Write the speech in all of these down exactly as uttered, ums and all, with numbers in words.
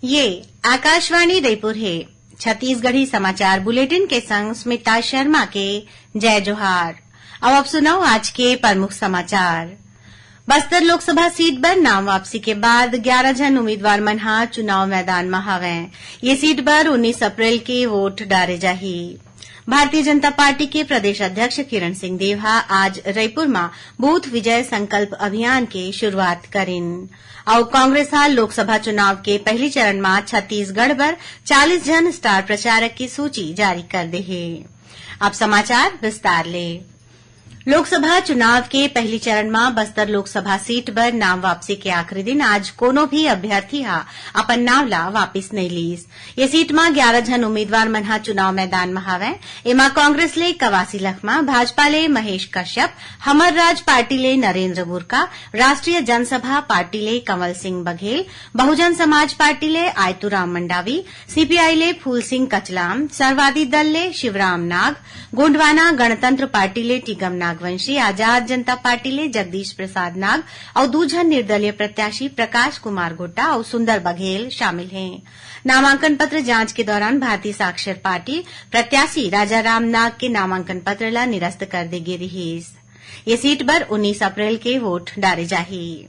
ये आकाशवाणी रईपुर हे। छत्तीसगढ़ी समाचार बुलेटिन के संग स्मिता शर्मा के जय जोहार। अब आप सुनव आज के प्रमुख समाचार। बस्तर लोकसभा सीट बर नाम वापसी के बाद ग्यारह झन उम्मीदवार मन ह चुनाव मैदान म हवंय। ये सीट बर उन्नीस अप्रैल के वोट डारे जाही। भारतीय जनता पार्टी के प्रदेश अध्यक्ष किरण सिंह देव ह आज रईपुर म बूथ विजय संकल्प अभियान के शुरुआत करिन। अउ कांग्रेस ह लोकसभा चुनाव के पहली चरण म छत्तीसगढ़ बर चालीस झन स्टार प्रचारक के सूची जारी कर दे हे। अब समाचार विस्तार ले। लोकसभा चुनाव के पहली चरण म बस्तर लोकसभा सीट बर नाम वापसी के आखिरी दिन आज कोनो भी अभ्यर्थी ह अपन नाव ला वापिस नइ लीस। ये सीट म ग्यारह झन उम्मीदवार मन ह चुनाव मैदान म हवंय। एमा कांग्रेस ले कवासी लखमा, भाजपा ले महेश कश्यप, हमर राज पार्टी ले नरेंद्र बुरका, राष्ट्रीय जनसभा पार्टी ले कंवल सिंह बघेल, बहुजन समाज पार्टी ले आयतुराम मंडावी, सीपीआई ले फूल सिंह कचलाम, सर्ववादी दल ले शिवराम नाग, गोंडवाना गणतंत्र पार्टी ले टीकम नागवंशी, आजाद जनता पार्टी ले जगदीश प्रसाद नाग अउ दू झन निर्दलीय प्रत्याशी प्रकाश कुमार गोड्डा अउ सुंदर बघेल शामिल हें। नामांकन पत्र जांच के दौरान भारतीय साक्षर पार्टी प्रत्याशी राजा राम नाग के नामांकन पत्र ला निरस्त कर दे गे रिहिस। ये सीट बर उन्नीस अप्रैल के वोट डारे जाही।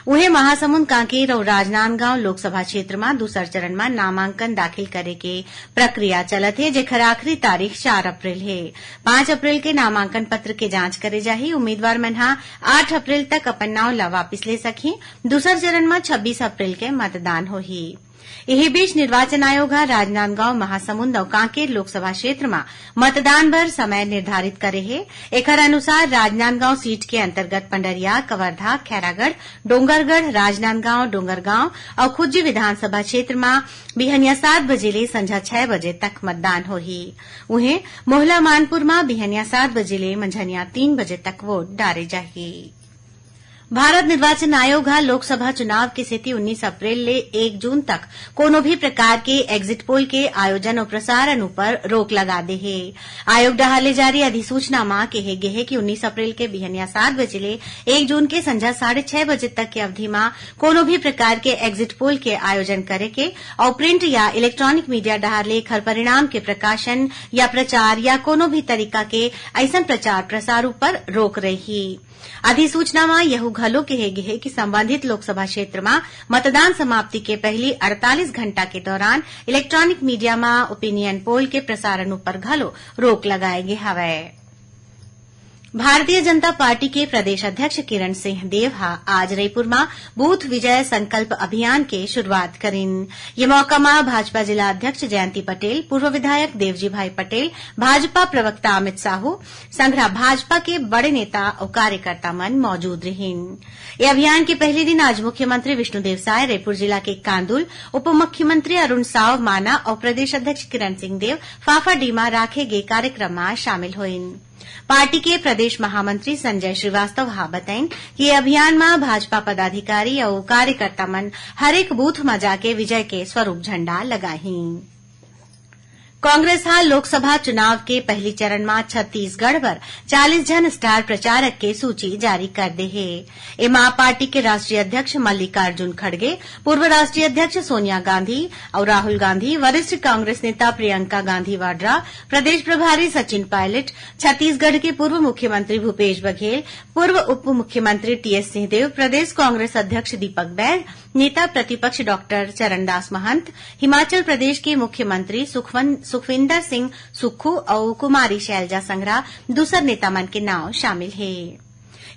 उहें, महासमुंद, कांकेर अउ राजनांदगांव लोकसभा क्षेत्र म दूसर चरण म नामांकन दाखिल करे के प्रक्रिया चलत हे, जेखर आखिरी तारीख चार अप्रैल हे। पाँच अप्रैल के नामांकन पत्र के जांच करे जाही। उम्मीदवार मन ह आठ अप्रैल तक अपन नाव ला वापिस ले सकही। दूसर चरण म छब्बीस अप्रैल के मतदान होही। इही बीच, निर्वाचन आयोग ह राजनांदगांव, महासमुंद अउ कांकेर लोकसभा क्षेत्र म मतदान बर समय निर्धारित करे हे। एखर अनुसार, राजनांदगांव सीट के अंतर्गत पंडरिया, कवर्धा, खैरागढ़, डोंगरगढ़, राजनांदगांव, डोंगरगांव अउ खुज्जी विधानसभा क्षेत्र म बिहनिया सात बजे ले संझा छह बजे तक मतदान होही। उहें, मोहला मानपुर म बिहनिया सात बजे ले मंझनिया तीन बजे तक वोट डारे जाही। भारत निर्वाचन आयोग ह लोकसभा चुनाव के सेती उन्नीस अप्रैल ले एक जून तक कोनो भी प्रकार के एग्जिट पोल के आयोजन अउ प्रसारण उपर रोक लगा दे हे। आयोग डहार ले जारी अधिसूचना म केहे गे हे कि उन्नीस अप्रैल के बिहनिया सात बजे ले एक जून के संझा साढ़े छह बजे तक के अवधि म कोनो भी प्रकार के एग्जिट पोल के आयोजन करे के अउ प्रिंट या इलेक्ट्रॉनिक मीडिया डहार ले एखर परिणाम के प्रकाशन या प्रचार या कोनो भी तरीका के अइसन प्रचार प्रसार उपर रोक रही। अधिसूचना म यहू घलो केहे गे हे कि संबंधित लोकसभा क्षेत्र म मतदान समाप्ति के पहिली अड़तालीस घंटा के दौरान इलेक्ट्रॉनिक मीडिया म ओपिनियन पोल के प्रसारण उपर घलो रोक लगाए गे हवय। भारतीय जनता पार्टी के प्रदेश अध्यक्ष किरण सिंह देव ह आज रईपुर म बूथ विजय संकल्प अभियान के शुरुआत करिन। ये मौका म भाजपा जिला अध्यक्ष जयंती पटेल, पूर्व विधायक देवजी भाई पटेल, भाजपा प्रवक्ता अमित साहू, संघरा भाजपा के बड़े नेता अउ कार्यकर्ता मन मौजूद रिहिन। ये अभियान के पहले दिन आज मुख्यमंत्री विष्णुदेव साय, रईपुर जिला के कांदुल, उप मुख्यमंत्री अरुण साव माना अउ प्रदेश अध्यक्ष किरण सिंह देव फाफाडीह म राखे गे कार्यक्रम म शामिल होइन। पार्टी के प्रदेश महामंत्री संजय श्रीवास्तव ह बतइन कि ये अभियान म भाजपा पदाधिकारी अउ कार्यकर्ता मन हरेक बूथ म जाके विजय के स्वरूप झंडा लगाही। कांग्रेस ह लोकसभा चुनाव के पहली चरण म छत्तीसगढ़ बर चालीस झन स्टार प्रचारक के सूची जारी कर दे हे। एमा पार्टी के राष्ट्रीय अध्यक्ष मल्लिकार्जुन खड़गे, पूर्व राष्ट्रीय अध्यक्ष सोनिया गांधी अउ राहुल गांधी, वरिष्ठ कांग्रेस नेता प्रियंका गांधी वाड्रा, प्रदेश प्रभारी सचिन पायलट, छत्तीसगढ़ के पूर्व मुख्यमंत्री भूपेश बघेल, पूर्व उप मुख्यमंत्री टीएस सिंहदेव, प्रदेश कांग्रेस अध्यक्ष दीपक बैज, नेता प्रतिपक्ष डॉक्टर चरणदास महंत, हिमाचल प्रदेश के मुख्यमंत्री सुखवन-, सुखविंदर सिंह सुक्खू अउ कुमारी शैलजा संघरा दूसर नेता मन के नाव शामिल हे।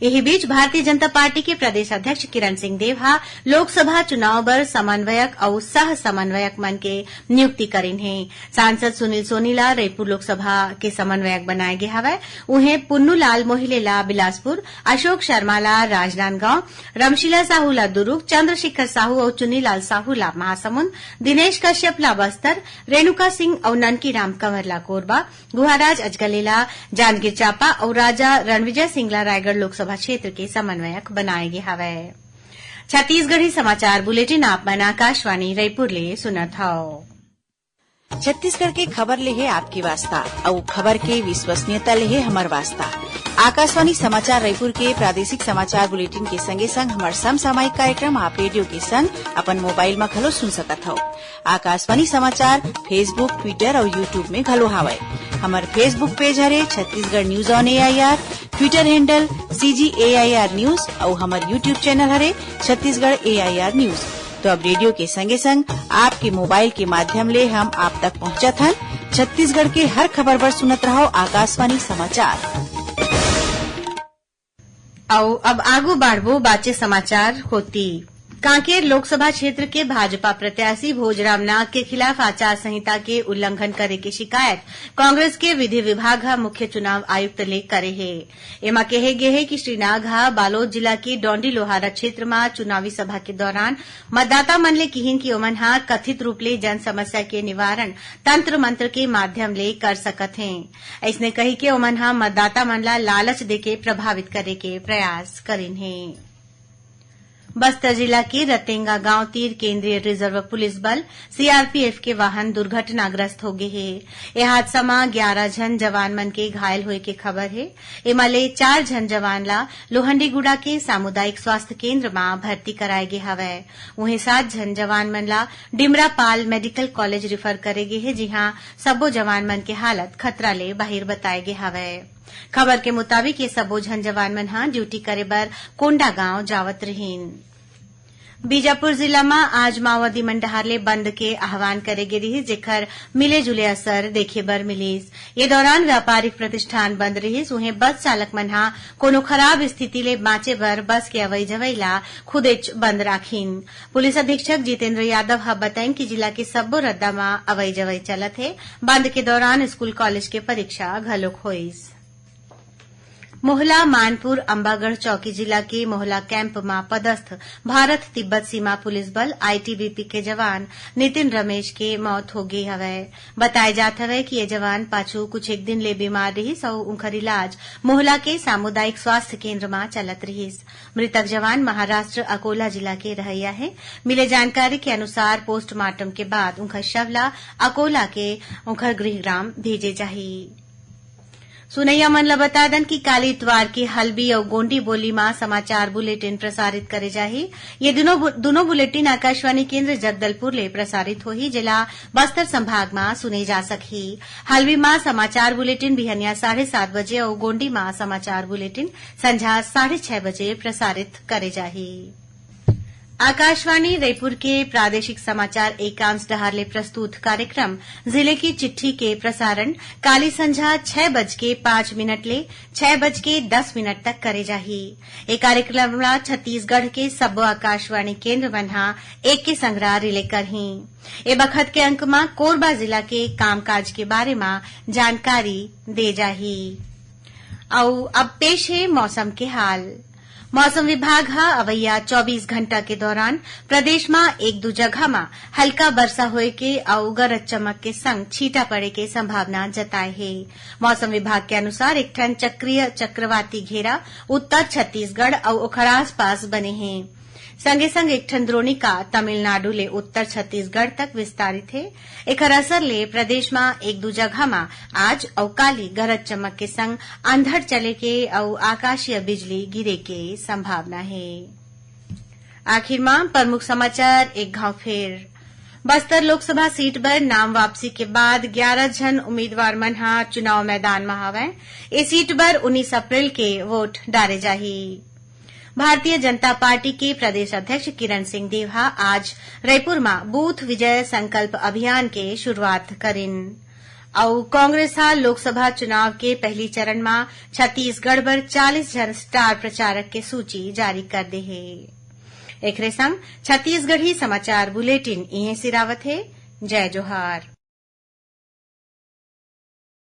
इही बीच, भारतीय जनता पार्टी के प्रदेश अध्यक्ष किरण सिंह देव ह लोकसभा चुनाव बर समन्वयक अउ सह समन्वयक मन के नियुक्ति करिन हे। सांसद सुनील सोनी ला रईपुर लोकसभा के समन्वयक बनाए गे हवय। उहें, पुन्नू लाल मोहिले ला बिलासपुर, अशोक शर्मा ला राजनांदगांव, रमशीला साहू ला दुरूग, चंद्रशेखर साहू अउ चुन्नीलाल साहू ला महासमुंद, दिनेश कश्यप ला बस्तर, रेणुका सिंह अउ ननकी राम कंवर ला कोरबा, गुहाराज अजगले ला जांजगीर चांपा अउ राजा रणविजय सिंह ला रायगढ़ लोकसभा क्षेत्र के समन्वयक बनाए गे हवय। छत्तीसगढ़ी समाचार बुलेटिन आप मन आकाशवाणी रईपुर ले सुनत हव। छत्तीसगढ़ के खबर ले हे आपके वास्ता, अउ खबर के विश्वसनीयता ले हे हमर वास्ता। आकाशवाणी समाचार रायपुर के प्रादेशिक समाचार बुलेटिन के संगे संग हमर समसामयिक कार्यक्रम आप रेडियो के संग अपन मोबाइल म घलो सुन सकत हव। आकाशवाणी समाचार Facebook, Twitter अउ YouTube में घलो हावय। हमर Facebook पेज हरे Chhattisgarh news on AIR, Twitter handle CG AIR news अउ हमर YouTube चैनल हरे छत्तीसगढ़ एआईआर न्यूज। तो अब रेडियो के संगे संग आपके मोबाइल के माध्यम ले हम आप तक पहुंचत हन। छत्तीसगढ़ के हर खबर बर सुनत रहव आकाशवाणी समाचार। अउ अब आगू बाढ़बो बाचे समाचार कोति। कांकेर लोकसभा क्षेत्र के भाजपा प्रत्याशी भोजराम नाग के खिलाफ आचार संहिता के उल्लंघन करे के शिकायत कांग्रेस के विधि विभाग ह मुख्य चुनाव आयुक्त ले करे हे। एमा कहे गे हे कि श्री नाग ह बालोद जिला के डौंडी लोहारा क्षेत्र म चुनावी सभा के दौरान मतदाता मन ले किहिन कि ओमन ह कथित रूप ले जन समस्या के निवारण तंत्र मंत्र के माध्यम ले कर सकत हें। अइसने कहिके ओमन ह मतदाता मन ला लालच देके प्रभावित करे के प्रयास करिन हे। बस्तर जिला के रतेंगा गांव तीर केंद्रीय रिजर्व पुलिस बल, सीआरपीएफ, के वाहन दुर्घटनाग्रस्त हो गे हे। ए हादसा म ग्यारा झन जवान मन के घायल होए के खबर हे। एमा ले चार झन जवान ला लोहंडीगुड़ा के सामुदायिक स्वास्थ्य केंद्र म भर्ती कराए गे हवय। उहें, सात झन जवान मन ला डिमरापाल मेडिकल कॉलेज रिफर करे गे हे, जिहां सबो जवान मन के हालत खतरा ले बाहिर बताए गे हवय। खबर के मुताबिक, ये सबो झन जवान मन ह ड्यूटी करे बर कोंडागांव जावत रिहीन। बीजापुर जिला म आज माओवादी मन डहार ले बंद के आह्वान करे गे रिहिस, जेकर मिले जुले असर देखे बर मिलिस। ये दौरान व्यापारिक प्रतिष्ठान बंद रिहिस, उहें बस चालक मन ह कोनो खराब स्थिति ले बांचे बर बस के अवई जवई ला खुदेच बंद राखिन। पुलिस अधीक्षक जितेंद्र यादव ह बताइन कि जिला के सब्बो रद्दा म अवई जवई चलत हे। बंद के दौरान स्कूल कॉलेज के परीक्षा घलोक होइस। मोहला मानपुर अम्बागढ़ चौकी जिला के मोहला कैंप म पदस्थ भारत तिब्बत सीमा पुलिस बल, आईटीबीपी, के जवान नितिन रमेश के मौत हो गे हवय। बताए जात हवय कि ये जवान पाछू कुछ एक दिन ले बीमार रिहिस अउ उंखर इलाज मोहला के सामुदायिक स्वास्थ्य केंद्र म चलत रिहिस। मृतक जवान महाराष्ट्र अकोला जिला के रहइया हे। मिले जानकारी के अनुसार, पोस्टमार्टम के बाद उंखर शव ला अकोला के उंखर गृहग्राम भेजे जाही। सुनइया मन ल बता दन कि काली इतवार के हल्बी अउ गोंडी बोली म समाचार बुलेटिन प्रसारित करे जाही। ये दुनों बु-, दुनों बुलेटिन आकाशवाणी केंद्र जगदलपुर ले प्रसारित होही, जेला बस्तर संभाग म सुने जा सकही। हल्बी म समाचार बुलेटिन बिहनिया साढ़े सात बजे अउ गोंडी म समाचार बुलेटिन संझा साढ़े छह बजे प्रसारित करे जाही। आकाशवाणी रायपुर के प्रादेशिक समाचार एकांश डहार ले प्रस्तुत कार्यक्रम जिले की चिट्ठी के प्रसारण काली संझा छह बज के पाँच मिनट ले छह बज के दस मिनट तक करे जाही। ए कार्यक्रम ला छत्तीसगढ़ के सब्बो आकाशवाणी केंद्र मन ह एके संघरा रिले करही। ए बखत के अंक म कोरबा जिला के कामकाज के बारे म जानकारी दे जाही। अउ अब पेश हे मौसम के हाल। मौसम विभाग ह अवइया चौबीस घंटा के दौरान प्रदेश म एक दू जगह म हल्का बरसा होए के अउ गरज चमक के संग छींटा पड़े के संभावना जताए हे। मौसम विभाग के अनुसार एक ठन चक्रीय चक्रवाती घेरा उत्तर छत्तीसगढ़ अउ ओखर आसपास बने हे। संगे संग एक ठन द्रोणिका तमिलनाडु ले उत्तर छत्तीसगढ़ तक विस्तारित हे। एखर असर ले प्रदेश म एक दू जगह म आज अउ काली गरज चमक के संग अंधड़ चले के अउ आकाशीय बिजली गिरे के संभावना हे। आखिर म प्रमुख समाचार एक घाव फेर। बस्तर लोकसभा सीट बर नाम वापसी के बाद ग्यारह झन उम्मीदवार मन ह चुनाव मैदान म हवय। ए सीट बर उन्नीस अप्रैल के वोट डारे जाही। भारतीय जनता पार्टी के प्रदेश अध्यक्ष किरण सिंह देव ह आज रायपुर म बूथ विजय संकल्प अभियान के शुरुआत करिन। अउ कांग्रेस ह लोकसभा चुनाव के पहली चरण म छत्तीसगढ़ बर चालीस झन स्टार प्रचारक के सूची जारी कर दे हे। एखरे संग छत्तीसगढ़ी समाचार बुलेटिन इहें सिरावत हे। जय जोहार।